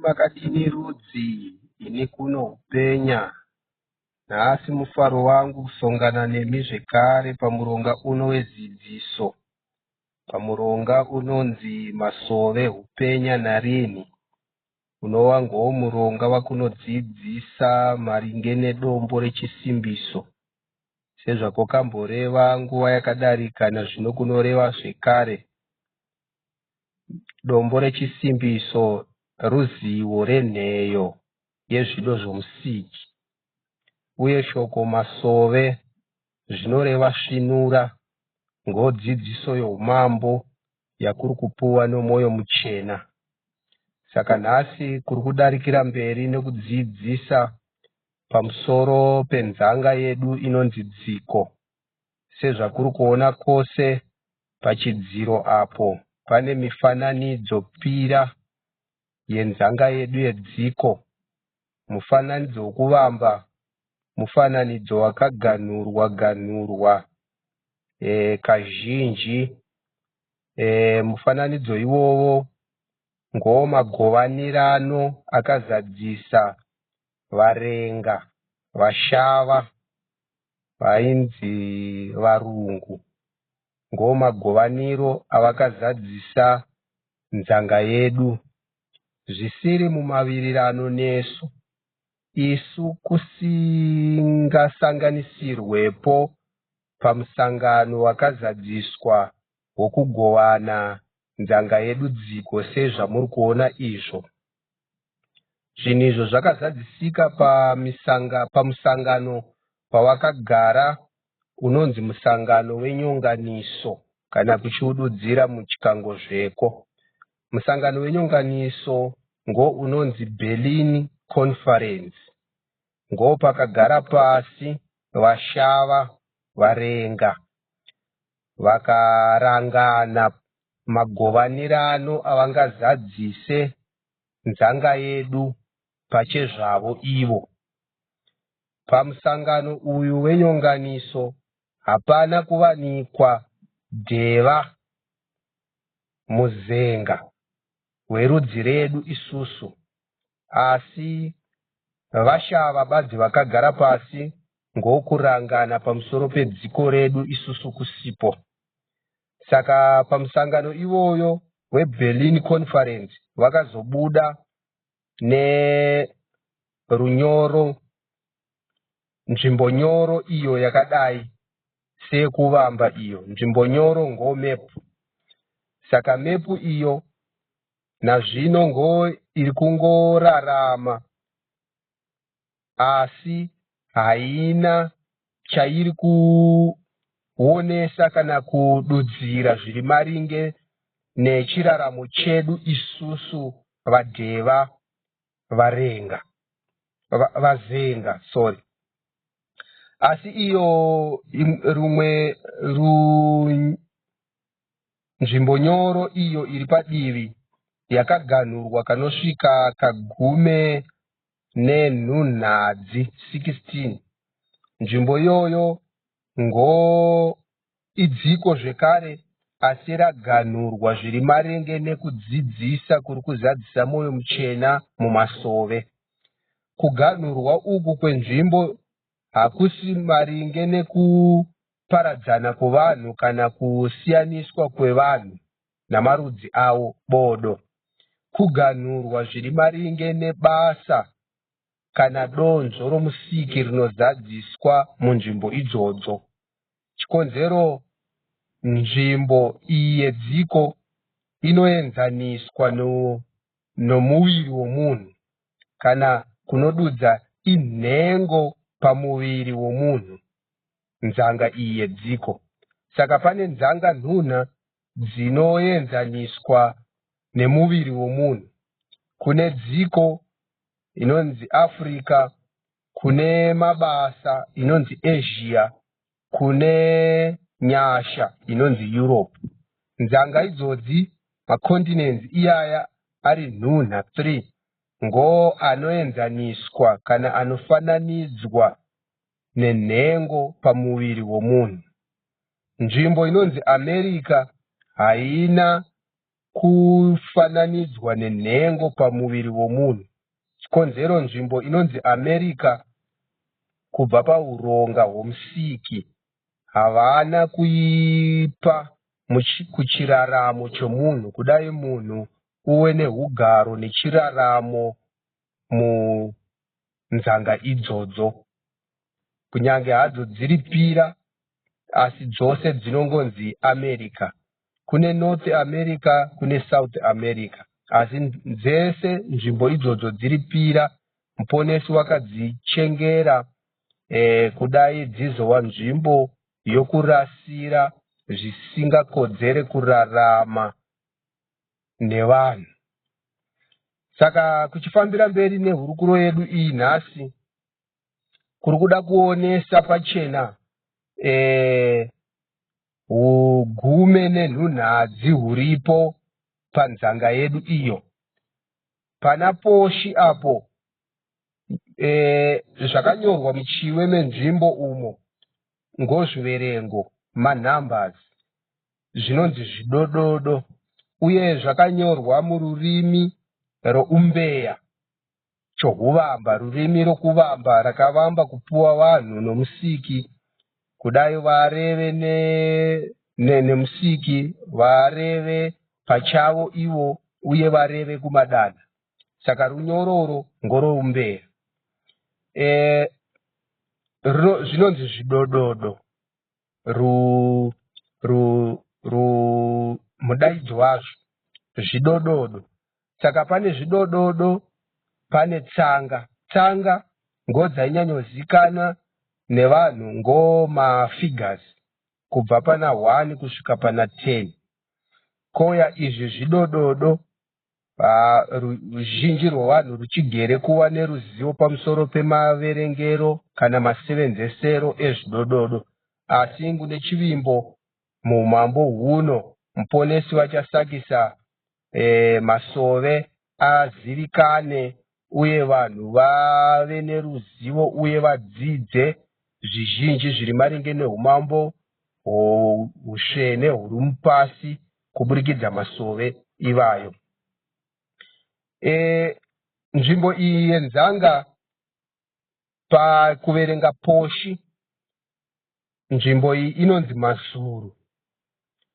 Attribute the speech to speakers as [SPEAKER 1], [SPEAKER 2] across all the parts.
[SPEAKER 1] Makadini rudzi ini kuno hupenya. Nhasi mufaro wangu kusongana nemi zvekare pamuronga uno wedzidziso. Pamuronga unonzi Masove Hupenya Narinhi unova ngomuronga wakunodzidzisa maringe nedombo rechisimbiso. Sezvakokamboreva nguva yakadarika nazvino kunoreva zvekare. Dombo rechisimbiso ruzivo renheyo yezvido zvomusiki uye shoko masove zvinoreva svinura ngodzidziso youmambo yakuri kupuwa nomwoyo muchena. Saka nhasi kuri kudarikira mberi nekudzidzisa pamusoro penzanga yedu inonzi dziko. Sezvakuri kuona kwose pachidziro apo pane mifananidzo pira yenzanga yedu yedziko. Mufananidzo wokuvamba mufananidzo wakaganhurwa ganhurwa e, kazhinji. E, mufananidzo iwowo ngowomagovanirano akazadzisa varenga vashava vainzi varungu ngomagovaniro avakazadzisa nzanga yedu zvisiri mumawirirano nesu isu kusingasanganisirwepo pamusangano wakazadziswa wokugovana nzanga yedu dziko sezvamuri kuona izvo. Zvinhu izvo zvakazadzisika pamusangano pawakagara unonzi musangano wenyonganiso kana kuchiududzira muchikangozveko. Musangano wenyonganiso ngounonzi Berlin Conference. Ngopakagara pasi vashava varenga vakarangana magovanirano avangazadzise nzanga yedu pachezvavo ivo. Pamusangano uyu wenyonganiso hapana kuwanikwa dheva muzenga werudzi redu isusu asi vashava badzi vakagara pasi ngokurangana pamusoro pedziko redu isusu kusipo. Saka pamusangano iwoyo weBerlin Conference vakazobuda nerunyoro nzvimbo nyoro iyo yakadai seyekuvamba iyo nzvimbo nyoro ngomepu. Saka mepu iyo nazvino ngo iri kungorarama asi haina chairi kuonesa kana kududzira zviri maringe nechiraramo chedu isusu vadheva varenga vazenga sorry. Asi iyo rumwe nzvimbo nyoro iyo iri padivi yakaganhurwa kanosvika kagume nenhunhadzi 16. Nzvimbo iyoyo ngo idziko zvekare asi raganhurwa zviri maringe nekudzidzisa kuri kuzadzisa mwoyo muchena mumasove. Kuganhurwa uku kwenzvimbo hakusi maringe nekuparadzana kwevanhu kana kusiyaniswa kwevanhu namarudzi avo bodo. Kuganhurwa zviri maringe nebasa kana donzvo romusiki rinozadziswa munzvimbo idzodzo. Chikonzero nzvimbo iyi yedziko inoenzaniswa nomuviri womunhu kana kunodudza inhengo pamuviri womunhu nzanga iyi yedziko. Saka pane nzanga nhunha dzinoenzaniswa nemuviri womunhu. Kune dziko inonzi Africa, kune mabasa inonzi Asia, kune nyasha inonzi Europe. Nzanga idzodzi makontinents iyaya ari nhunha 3 ngo anoenzaniswa kana anofananidzwa nenhengo pamuviri womunhu. Nzvimbo inonzi America haina kufananidzwa nenhengo pamuviri womunhu. Chikonzero nzvimbo inonzi America kubva pauronga hwomusiki havana kuipa kuchiraramo chomunhu kudai munhu uwe nehugaro nechiraramo munzanga idzodzo. Kunyange hadzo dziri pira asi dzose dzinongonzi America. Kune North America kune South America asi dzese nzvimbo idzodzo dziri pira muponesi wakadzichengera kudai dzizova nzvimbo yokurasira zvisingakodzere kurarama nevanhu. Saka kuchifambira mberi nehurukuro yedu iyi nhasi kuri kuda kuonesa pachena hugume nenhunhadzi huripo panzanga yedu iyo. Pana Poshi apo zvakanyorwa muchiwe menzvimbo umo ngozviverengo manumbers zvinonzi zvidododo uye zvakanyorwa mururimi roumbeya chohuvamba rurimi rokuvamba rakavamba kupuwa vanhu nomusiki kudai vareve nemusiki vareve pachavo ivo uye vareve kumadana. Saka runyororo ngoroumbeya. Zvinonzi zvidododo mudaidzo wazvo zvidododo. Saka pane zvidododo pane tsanga. Tsanga ngodzainyanyozikanwa nevanhu ngomafigures kubva pana 1 kusvika pana 10. Kouya izvi zvidododo ruzhinji rwevanhu ruchigere kuva neruzivo pamusoro pemaverengero kana masevenzesero ezvidododo. Asi ngune chivimbo muumambo huno muponesi vachasakisa masove azivikane uye vanhu vave neruzivo uye vadzidze zvizhinji zviri maringe neumambo husvene huri mupasi kuburikidza masove ivayo. Nzvimbo iyi yenzanga pakuverenga poshi nzvimbo iyi inonzi Masuru.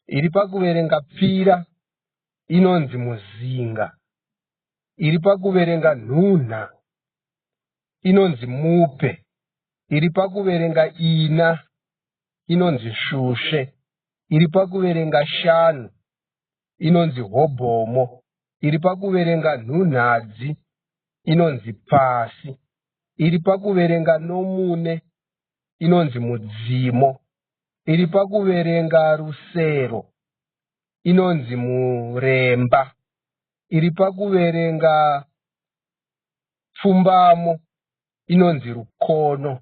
[SPEAKER 1] Iri pakuverenga pfira inonzi Muzinga. Iri pakuverenga nhunha inonzi Mupe. Iri pakuverenga ina inonzi Svusve. Iri pakuverenga shanu inonzi Hobhomo. Iri pakuverenga nhunhadzi inonzi Pasi. Iri pakuverenga nomune inonzi Mudzimo. Iri pakuverenga rusero inonzi Muremba. Iri pakuverenga pfumbamo inonzi Rukono.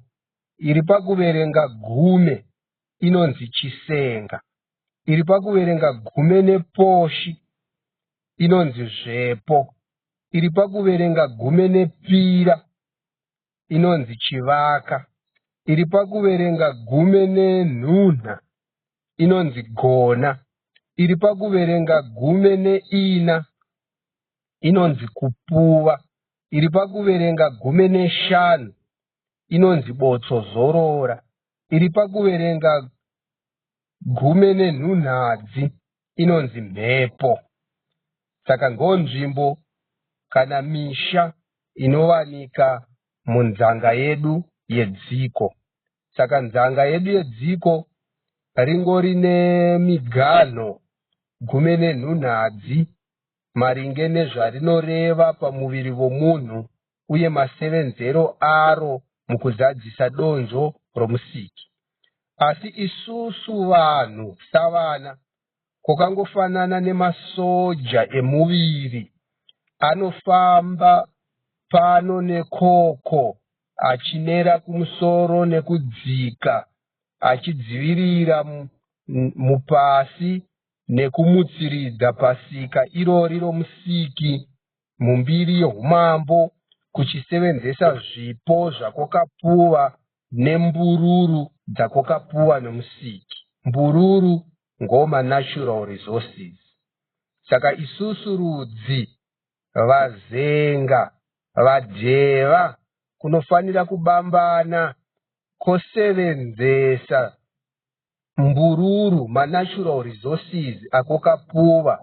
[SPEAKER 1] Iri pakuverenga gume inonzi Chisenga. Iri pakuverenga gume neposhi inonzi Zvepo. Iri pakuverenga gume nepira inonzi Chivaka. Iri pakuverenga gume nenhunha inonzi Gona. Iri pakuverenga gume neina inonzi Kupuva. Iri pakuverenga gume neshanu inonzi Botsozorora. Iri pakuverenga gume nenhunhadzi inonzi Mhepo. Saka ngonzvimbo kana misha inovanika munzanga yedu yedziko. Saka nzanga yedu yedziko ringori nemiganho gume nenhunhadzi maringe nezvarinoreva pamuviri womunhu uye masevenzero aro mukuzadzisa donzvo romusiki. Asi isusu vanhu savana kwakangofanana nemasoja emuviri anofamba pano nekoko achinera kumusoro nekudzika achidzivirira mupasi nekumutsiridza pasika irori romusiki mumbiri youmambo kuchisevenzesa zvipo zvakwakapuwa nembururu dzakwakapuwa nomusiki. Mbururu ngoma natural resources. Saka isusu rudzi vaZenga, vaDheva kunofanira kubambana kosevenzesa mbururu manatural resources akokapuva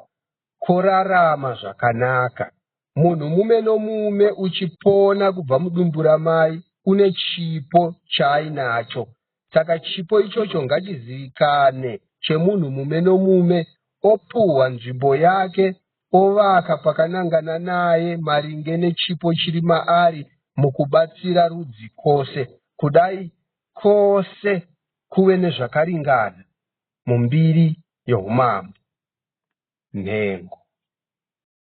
[SPEAKER 1] korarama zvakanaka. Munhu mume nomume uchipona kubva mudumbu ramai une chipo chaainacho. Saka chipo ichocho ngachizivikane chemunhu mume nomume opuhwa nzvimbo yake ovaka pakanangana naye maringe nechipo chiri maari mukubatsira rudzi kwose. Kudai kwose kuve nezvakaringana mumbiri youmambo. Nhengo.